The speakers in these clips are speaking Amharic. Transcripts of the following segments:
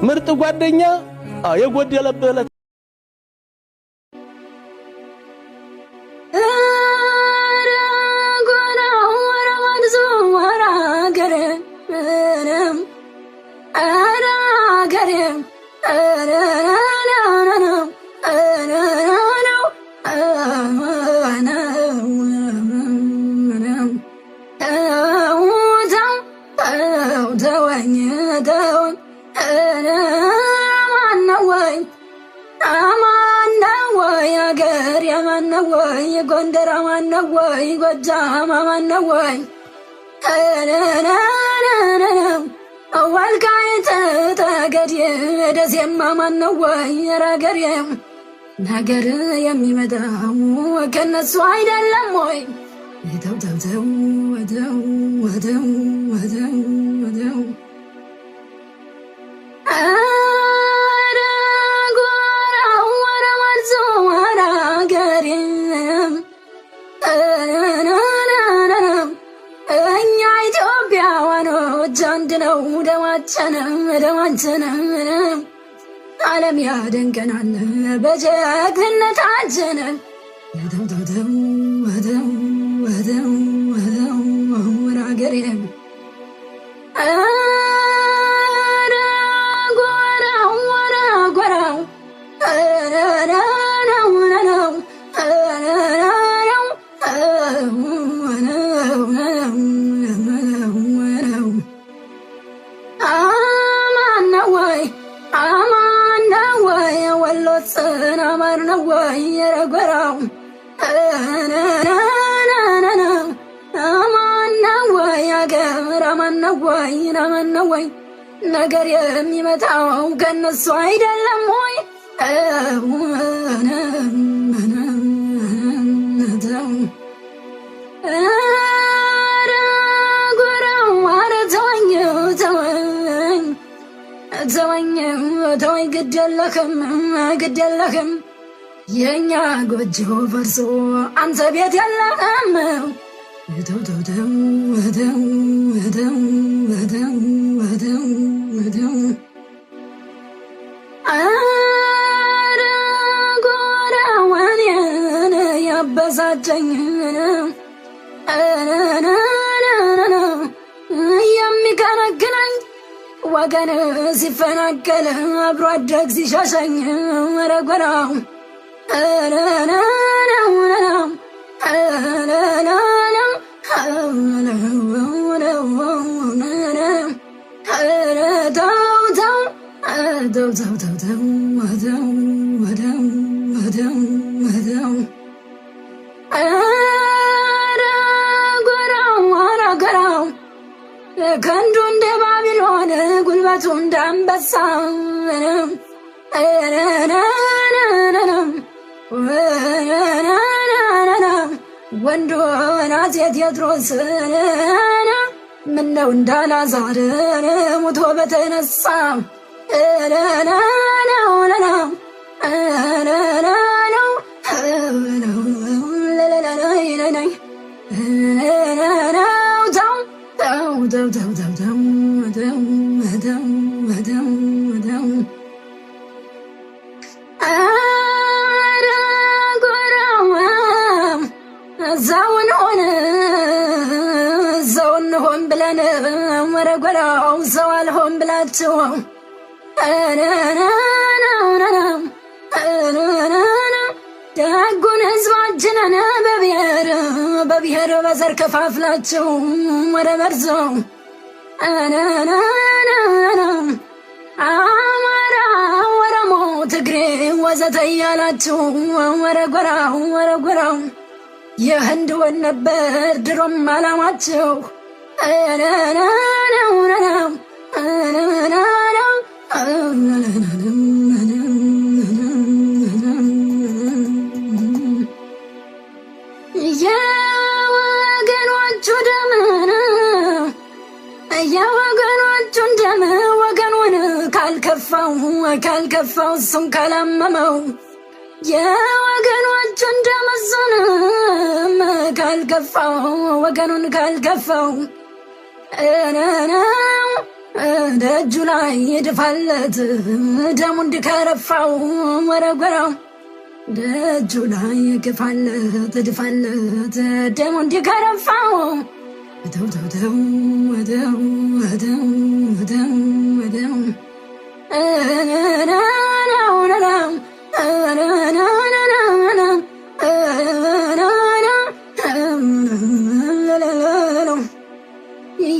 ምርጥ ጓደኛ የጎደለብህ ዕለት ጎንደር አማን ነው ወይ? ጎጃም አማን ነው ወይ? ወልቃይት ጠገዴ ደሴም አማን ነው ወይ? ኧረ አገሬ ነገር የሚመጣው ከነሱ አይደለም ወይ? ተው ተው ተው ተው ተው ተው ተው። ኧረ ጎራው ኧረ ወንዙ ኧረ አገሬ እኛ ኢትዮጵያውያኖች አንድ ነው ደማችን ደማችን፣ ዓለም ያደንቀናል በጀግንነታችን። ተው ተው ተው ተው ተው ተው አገሬ። ኧረ ጎራው ኧረ ጎራው ኧረ ነው ነው አማን ነው ወይ? አማን ነው ወይ? ወሎ ጽን አማን ነው ወይ? ኧረ ጎራው አማን ነው ወይ? አገር አማን ነው ወይ? አማን ነው ወይ? ነገር የሚመጣው ከነሱ አይደለም ወይ? ኧረ ጎራው ኧረ ተወኝ ተወኝ ተወኝ ተወኝ፣ ግድ የለህም ግድ የለህም፣ የእኛ ጎጆ ፈርሶ አንተ ቤት የለህም። ተው ተው ተው ተው ተው ተው ተው ተው። ኧረ ጎራው እኔን ያበሳጨኝ የሚከነክነኝ ወገን ሲፈናቀል አብሮ አደግ ሲሸሸኝ። ኧረ ጎራው ተው ተው ተው ተው ተው ተው ተው ተው። ኧረ ጎራው ኧረ ጎራው ክንዱ እንደ ባቢሎን ጉልበቱ እንደ አንበሳ፣ ወንዱ አፄ ቴዎድሮስ ምነው እንዳላዛር ሙቶ በተነሳ። ኧረ ጎራው እዛው እንሆን እዛው እንሆን ብለን፣ ኧረ ጎራው ሰው አልሆን ብላችሁ ደጉን ህዝባችንን በብሔር በብሔር በዘር ከፋፍላችሁ ወረ መርዞ አማራ፣ ኦሮሞ፣ ትግሬ ወዘተ እያላችሁ ወረ ጎራው ወረ ጎራው የህንድ ወን ነበር ድሮም አላማችሁ። የወገኖቹ ደም የወገኖቹን ደም ወገኑን ካልከፋው ካልከፋው እሱን ካላመመው የወገኖቹን ደም እሱንም ካልከፋው ወገኑን ካልከፋው ነው። ደጁ ላይ ድፋለት ደሙ እንዲከረፋው ወረጎራው ደጁ ላይ ግፋለት ድፋለት ደሙ እንዲከረፋው ተው ተው ተው ተው ተው ተው ተው።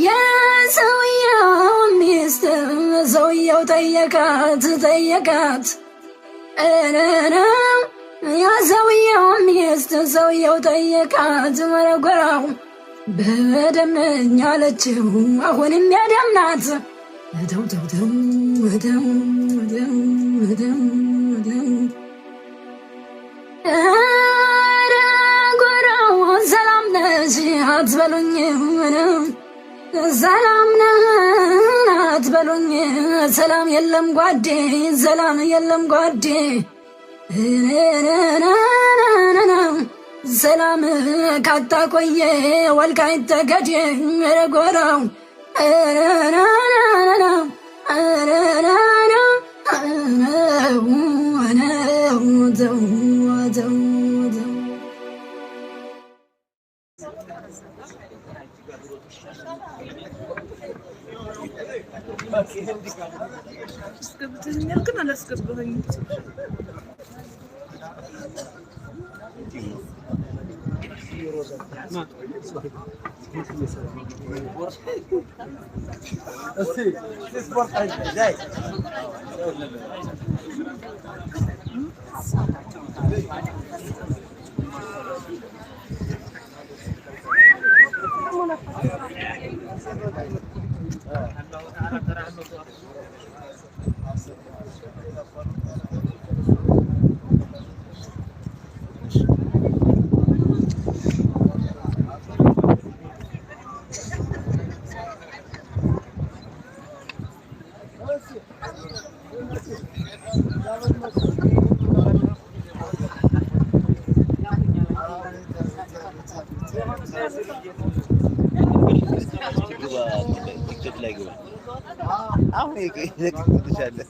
የሰውየው ሚስት ሰውየው ጠየቃት ጠየቃት፣ የሰውየው ሚስት ሰውየው ጠየቃት መረጎራው በደም ነኝ አለችው። አሁንም የደም ናት። ተው ተው ተው ተው ተው ተው ተው። ኧረ ጎራው ሰላም ነሽ አትበሉኝ፣ ሰላም ነህ አትበሉኝ። ሰላም የለም ጓዴ፣ ሰላም የለም ጓዴ፣ ሰላም ካጣ ቆየ ወልቃይት ጠገዴ። ኧረ ጎራው አስገብተኸኛል ግን አላስገባኸኝም። ቲክቶክ ላይ ግባ። አሁን ይለቅልሻለሁ።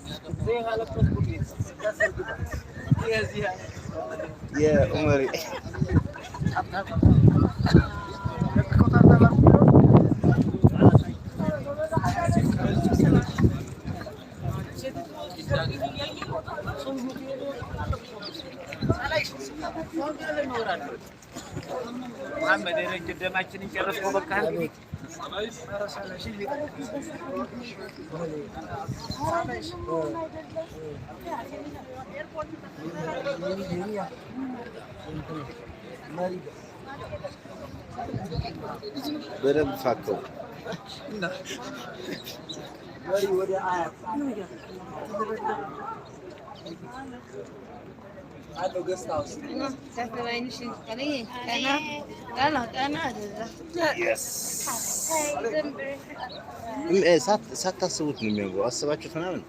የኡመሪ ደማችንን ጨረስከው። በቃ እንግዲህ በደንብ ፋከው። ሳታስቡት ነው የሚያምረው። አስባችሁት ምናምን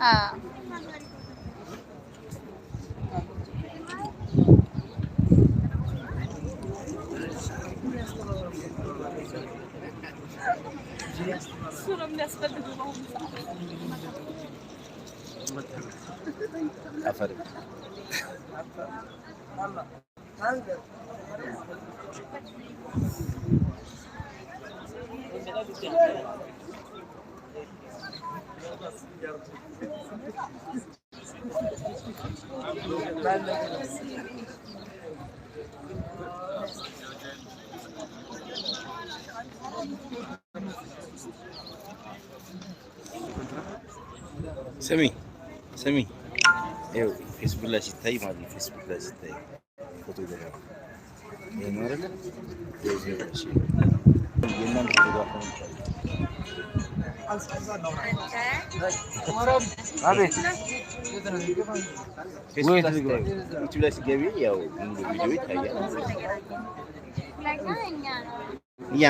እሱ ነው የሚያስፈልገው በአሁኑ ሰዓት። አፈር። ስሚ ስሚ፣ ይኸው ፌስቡክ ላይ ሲታይ ማለት ነው። ፌስቡክ ላይ ሲታይ ፎቶግራፍ ይሄ ነው አይደለ? ይኸው እሺ፣ የእናንተ ፎቶግራፍ ነው። ፌስቡክ ላይ ሲታይ፣ ዩቲዩብ ላይ ሲገቢ ያው ሙሉ ቪዲዮ ይታያል። ያ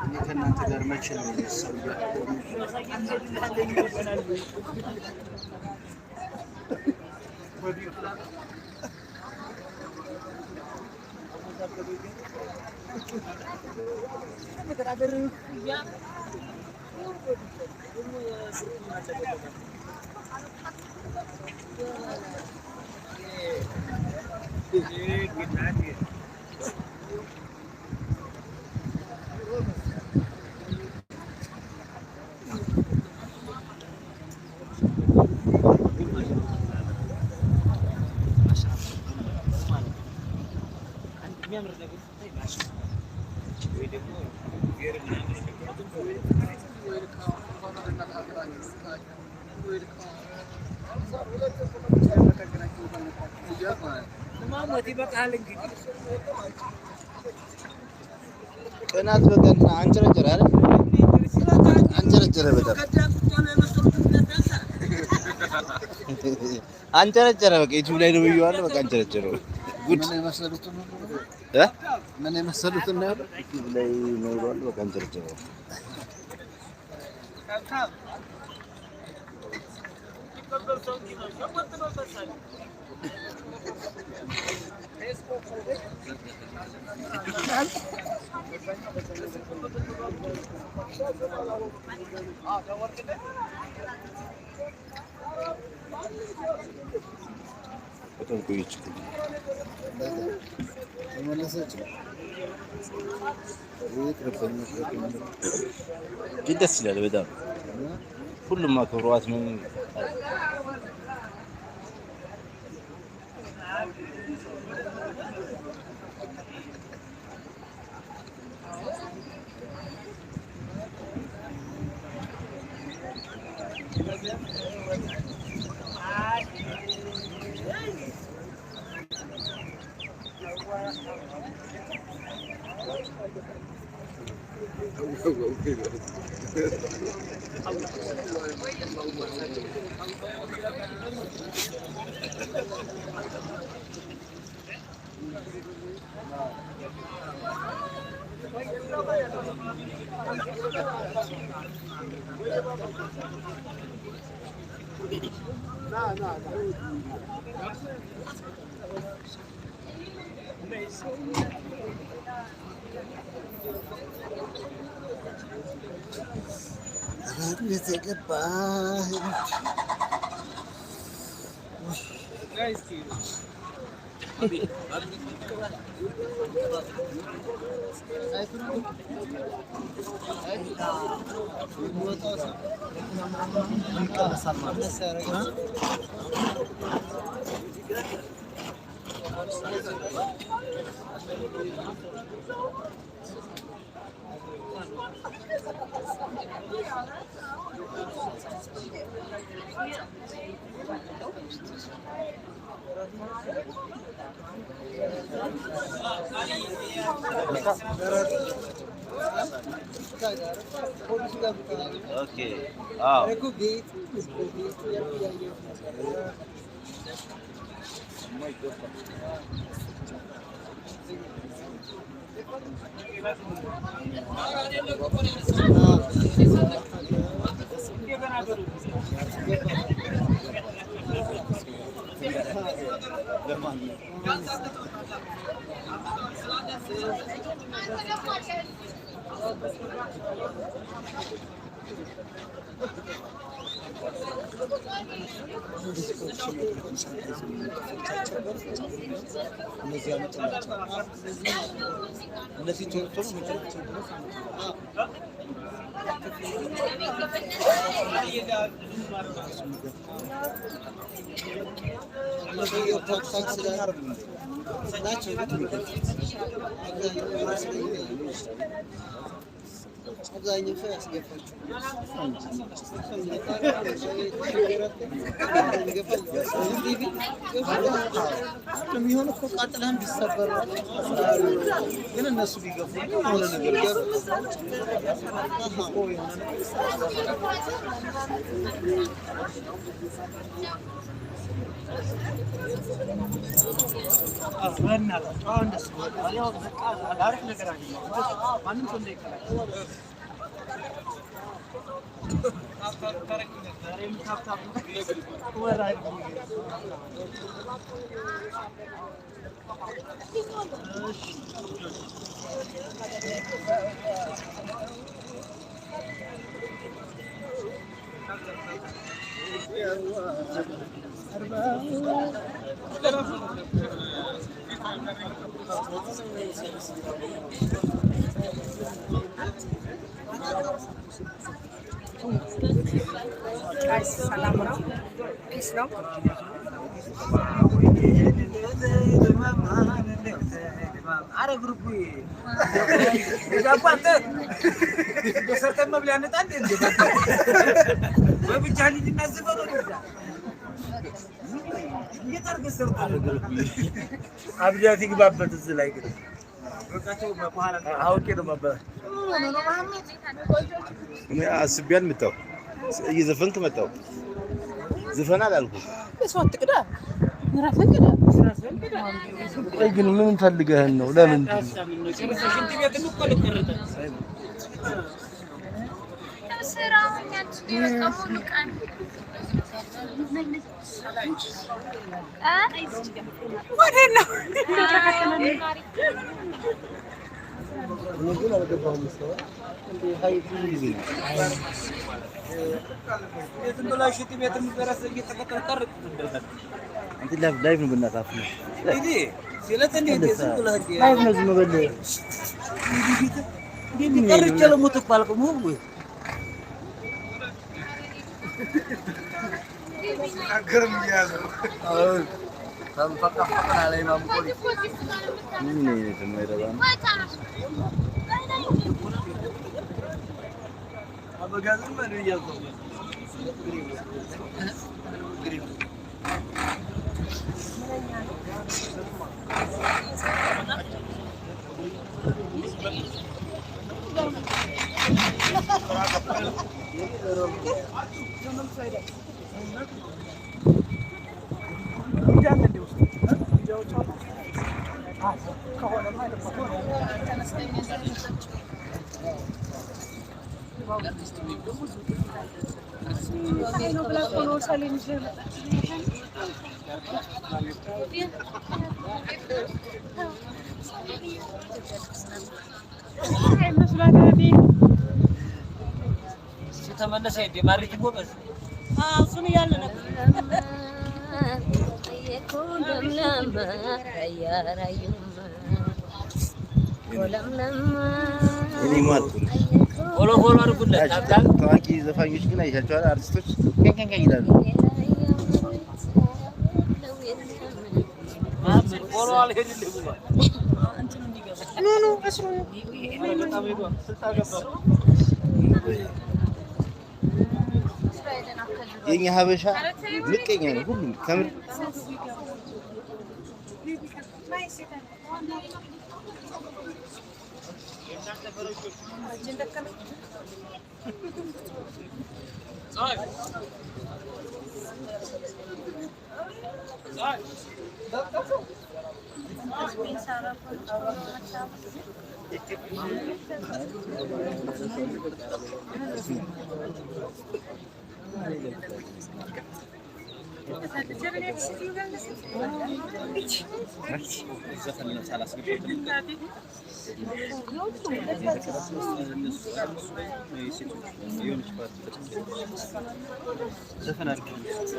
እኔ ከእናንተ ጋር መቼ ነው የሚነሳው? ቅናት በቀን አንጨረጨረ አይደል? አንጨረጨረ፣ በጣም አንጨረጨረ። በቃ ዩቲዩብ ላይ ነው ብዬዋለሁ። በቃ አንጨረጨረው። ጉድ እ ምን የመሰሉት ነው ያለው። ዩቲዩብ ላይ ነው ብለዋል። በቃ አንጨረጨረው። በጣም ቆየች እኮ። ተመለሰች። ይቅርብኝ፣ ይቅርብኝ። ግን ደስ ይላል በጣም ሁሉም አክብረዋት ምን እንዴት የገባ Okay። አዎ እነዚህ ያመጡላቸዋል። እነዚህ ቶሎ ቶሎ መጨረሻቸው ድረስ ናቸው አብዛኛው ሰው ያስገፋቸው የሚሆን እኮ ቃጥለህም ቢሰበር ግን እነሱ ቢገፉ የሆነ ነገር ሰላም ነው፣ peace ነው። አብጃት ይግባበት እዚህ ላይ ግን አውቄ ነው ማበላት። እኔ አስቤ አልመጣሁ። እየዘፈንክ መጣሁ። ዝፈን አላልኩም። ሰው አትቅዳ፣ ራስህን ቅዳ። ቆይ ግን ምን ፈልገህን ነው? ለምንድን ነው? እኔ ግን አልገባሁም መሰለኝ። እንደ ሀይ ብዙ ጊዜ ነው። አንተ live live ነው በእናትህ አፍ ነው live ነው ዝም በል። ምን አይነት የማይረባ ነው። ተመለሰ ማሪት ጎበዝ እሱን እያለ ነበር። እኔ ማለት ነው። follow follow አድርጉለት። ታዋቂ ዘፋኞች ግን አይታቸዋል። አርቲስቶች ከንከንከን ይላሉ። follow አልሄድልህ ብሏል። የኛ ሀበሻ ምቀኛ ነው ሁሉም ከምር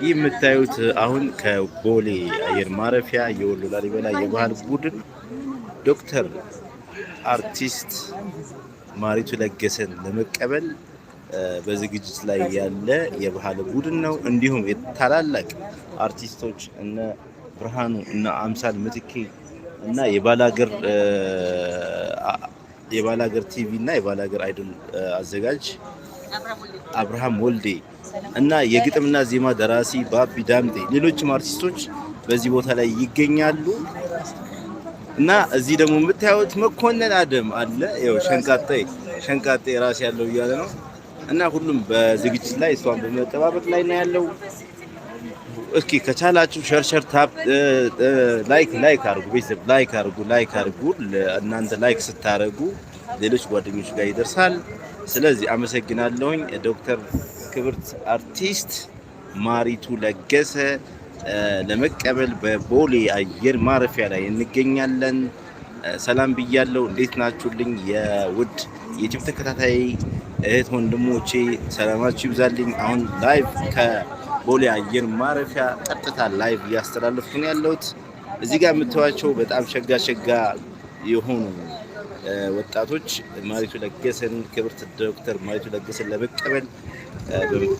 ይህ የምታዩት አሁን ከቦሌ አየር ማረፊያ የወሎ ላሊበላ የባህል ቡድን ዶክተር አርቲስት ማሪቱ ለገሰን ለመቀበል በዝግጅት ላይ ያለ የባህል ቡድን ነው። እንዲሁም የታላላቅ አርቲስቶች እነ ብርሃኑ እና አምሳል ምትኬ እና የባላገር ቲቪ እና የባላገር አይዶል አዘጋጅ አብርሃም ወልዴ እና የግጥምና ዜማ ደራሲ ባቢ ዳምጤ፣ ሌሎችም አርቲስቶች በዚህ ቦታ ላይ ይገኛሉ። እና እዚህ ደግሞ የምታዩት መኮንን አደም አለ። ያው ሸንቃጤ ሸንቃጤ ራስ ያለው እያለ ነው። እና ሁሉም በዝግጅት ላይ እሷን በመጠባበቅ ላይ ነው ያለው። እስኪ ከቻላችሁ share share tap like like አድርጉ፣ ቤተሰብ like አድርጉ፣ like አድርጉ። እናንተ like ስታደርጉ ሌሎች ጓደኞች ጋር ይደርሳል። ስለዚህ አመሰግናለሁኝ። ዶክተር ክብርት አርቲስት ማሪቱ ለገሰ ለመቀበል በቦሌ አየር ማረፊያ ላይ እንገኛለን። ሰላም ብያለሁ። እንዴት ናችሁልኝ? የውድ የዩቲዩብ ተከታታይ እህት ወንድሞቼ ሰላማችሁ ይብዛልኝ። አሁን live ከቦሌ አየር ማረፊያ ቀጥታ live እያስተላለፍኩ ነው ያለሁት። እዚህ ጋር የምታዩዋቸው በጣም ሸጋ ሸጋ የሆኑ ወጣቶች ማሪቱ ለገሰን፣ ክብርት ዶክተር ማሪቱ ለገሰን ለመቀበል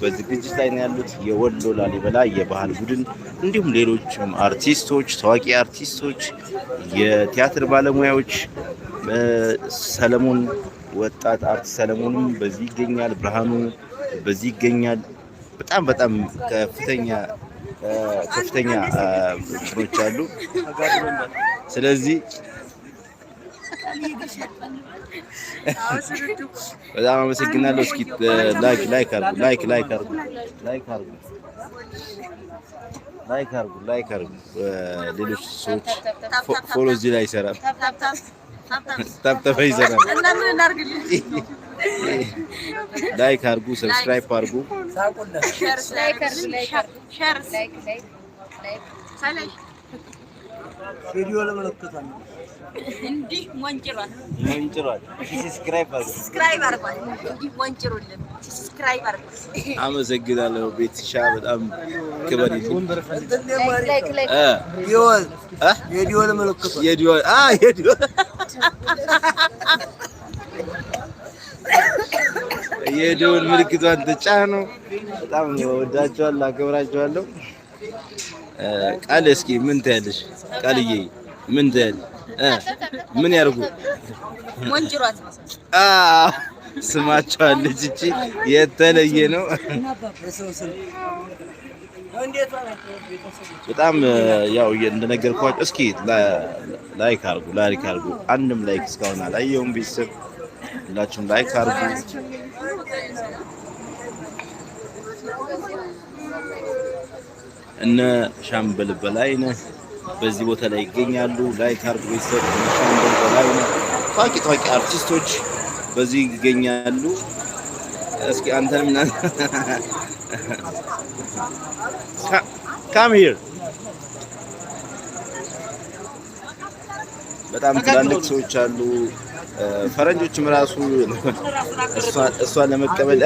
በዝግጅት ላይ ነው ያሉት። የወሎ ላሊበላ የባህል ቡድን እንዲሁም ሌሎችም አርቲስቶች፣ ታዋቂ አርቲስቶች፣ የቲያትር ባለሙያዎች፣ ሰለሞን፣ ወጣት አርቲስት ሰለሞንም በዚህ ይገኛል። ብርሃኑ በዚህ ይገኛል። በጣም በጣም ከፍተኛ ከፍተኛ እንትኖች አሉ። ስለዚህ በጣም አመሰግናለሁ። እስኪ like like አድርጉ፣ like like አድርጉ፣ like አድርጉ፣ like አድርጉ፣ like አድርጉ። ሌሎች ሰዎች follow እዚህ ላይ ይሰራል፣ tap tap ይሰራል። Like አድርጉ፣ subscribe አድርጉ። Share. ቪዲዮ ለመለከታል። እንዲህ ሞንጭሯል። መንጭሯል። Subscribe አድርጉ። Subscribe አድርጓል። እንዲህ ሞንጭሩልን። Subscribe አድርጓል። አመሰግናለሁ። ቤትሻ በጣም ክበሪልኝ። ዲወል የዲወል መለከቷል። የደወል ምልክቷን ተጫኑ። በጣም ወዳቸዋለሁ፣ አከብራቸዋለሁ። ቃል እስኪ ምን ትያለሽ? ቃልዬ ምን ትያለሽ? ምን ያርጉ? ሞንጭሯት። አ ስማቸዋለች። እቺ የተለየ ነው። በጣም ያው እንደነገርኳችሁ እስኪ like አድርጉ፣ like አድርጉ። አንድም like እስካሁን አላየሁም። ቤተሰብ ሁላችሁም like አድርጉ። እነ ሻምበል በላይነህ በዚህ ቦታ ላይ ይገኛሉ። Like አድርጉ ቤተሰብ። እነ ሻምበል በላይነህ፣ ታዋቂ ታዋቂ አርቲስቶች በዚህ ይገኛሉ። እስኪ አንተንም come here። በጣም ትላልቅ ሰዎች አሉ። ፈረንጆችም ራሱ እሷን ለመቀበል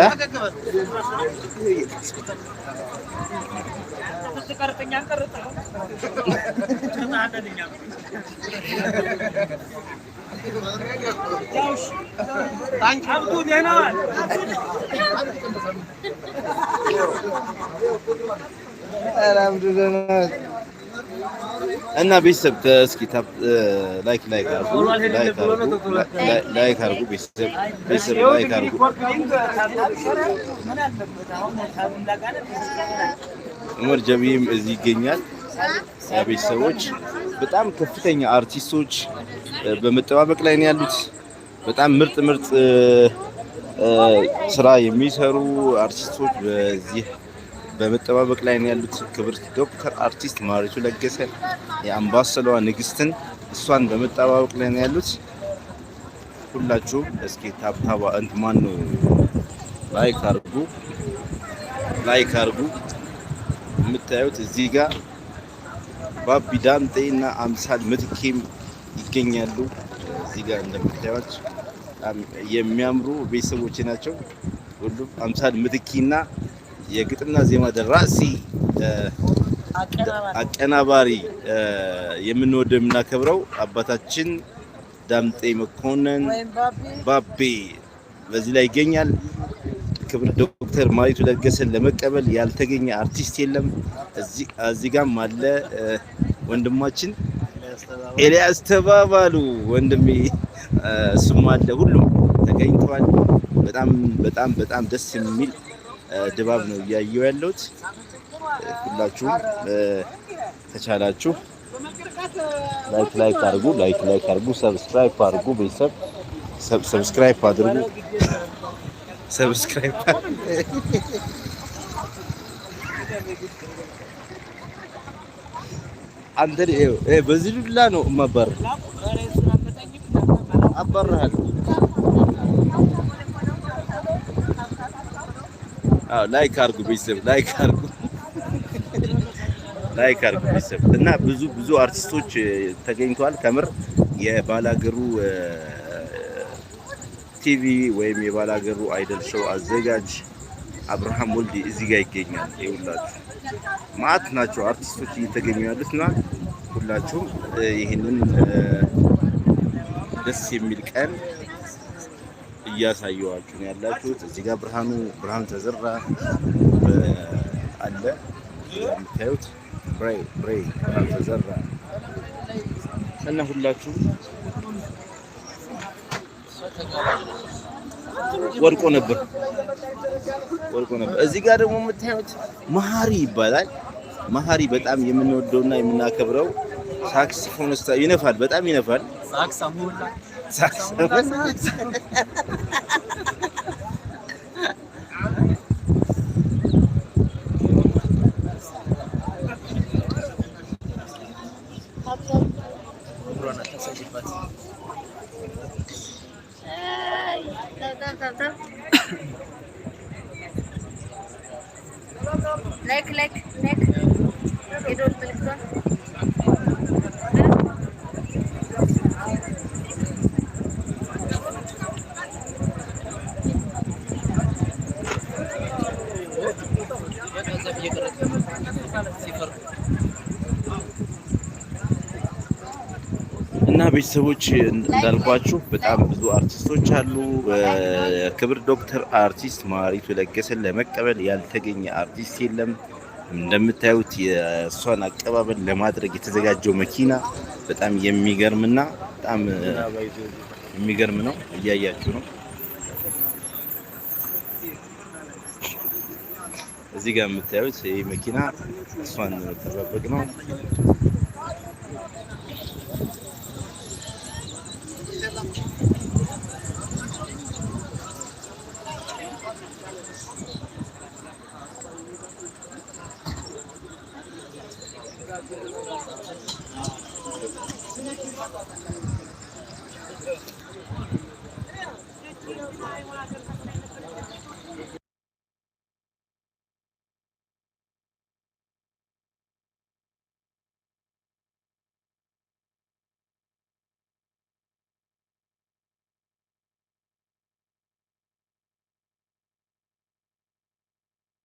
እና ቤተሰብ እስኪ like like አድርጉ፣ like አድርጉ፣ like አድርጉ። ቤተሰብ ቤተሰብ like አድርጉ። ዑመር ጀቢም እዚህ ይገኛል። ቤተሰቦች በጣም ከፍተኛ አርቲስቶች በመጠባበቅ ላይ ነው ያሉት። በጣም ምርጥ ምርጥ ስራ የሚሰሩ አርቲስቶች በዚህ በመጠባበቅ ላይ ነው ያሉት። ክብርት ዶክተር አርቲስት ማሪቱ ለገሰ የአምባሰሏ ንግስትን እሷን በመጠባበቅ ላይ ነው ያሉት። ሁላችሁም እስኪ tap tap እንትን ማን ነው like አድርጉ፣ like አድርጉ። የምታዩት እዚህ ጋር ባቢ ዳምጤ እና አምሳል ምትኬም ይገኛሉ። እዚህ ጋር እንደምታዩት በጣም የሚያምሩ ቤተሰቦች ናቸው። ሁሉም አምሳል ምትኪና የግጥምና ዜማ ደራሲ አቀናባሪ የምንወደው የምናከብረው አባታችን ዳምጤ መኮንን ባቤ በዚህ ላይ ይገኛል። ክብር ዶክተር ማሪቱ ለገሰን ለመቀበል ያልተገኘ አርቲስት የለም። እዚህ ጋም አለ ወንድማችን ኤልያስ ተባባሉ ወንድሜ፣ እሱም አለ። ሁሉም ተገኝተዋል። በጣም በጣም በጣም ደስ የሚል ድባብ ነው እያየሁ ያለሁት። ሁላችሁም ተቻላችሁ like like አድርጉ፣ like like አድርጉ፣ subscribe አድርጉ፣ ቤተሰብ subscribe አድርጉ፣ subscribe። አንተ በዚህ ዱላ ነው የማባርህ፣ አባርሃለሁ። አዎ like አድርጉ ቤተሰብ፣ like አድርጉ፣ like አድርጉ ቤተሰብ። እና ብዙ ብዙ አርቲስቶች ተገኝተዋል። ከምር የባላገሩ ቲቪ ወይም የባላገሩ አይደል show አዘጋጅ አብርሃም ወልዴ እዚህ ጋር ይገኛል። ይኸውላችሁ ማአት ናቸው አርቲስቶች እየተገኙ ያሉት እና ሁላችሁም ይህንን ደስ የሚል ቀን እያሳየዋችሁ ነው ያላችሁት። እዚህ ጋር ብርሃኑ ተዘራ አለ የምታዩት ብሬ ብሬ ብርሃኑ ተዘራ እና ሁላችሁም ወድቆ ነበር ወድቆ ነበር። እዚህ ጋር ደግሞ የምታዩት መሀሪ ይባላል። መሀሪ በጣም የምንወደውና የምናከብረው ሳክሲፎኒስታ ይነፋል፣ በጣም ይነፋል። ሳክሲፎን Like like like የደወል ምልክቷን። እና ቤተሰቦች እንዳልኳችሁ በጣም ብዙ አርቲስቶች አሉ። ክብር ዶክተር አርቲስት ማሪቱ ለገሰን ለመቀበል ያልተገኘ አርቲስት የለም። እንደምታዩት የእሷን አቀባበል ለማድረግ የተዘጋጀው መኪና በጣም የሚገርምና በጣም የሚገርም ነው። እያያችሁ ነው። እዚህ ጋር የምታዩት ይህ መኪና እሷን ለመጠባበቅ ነው።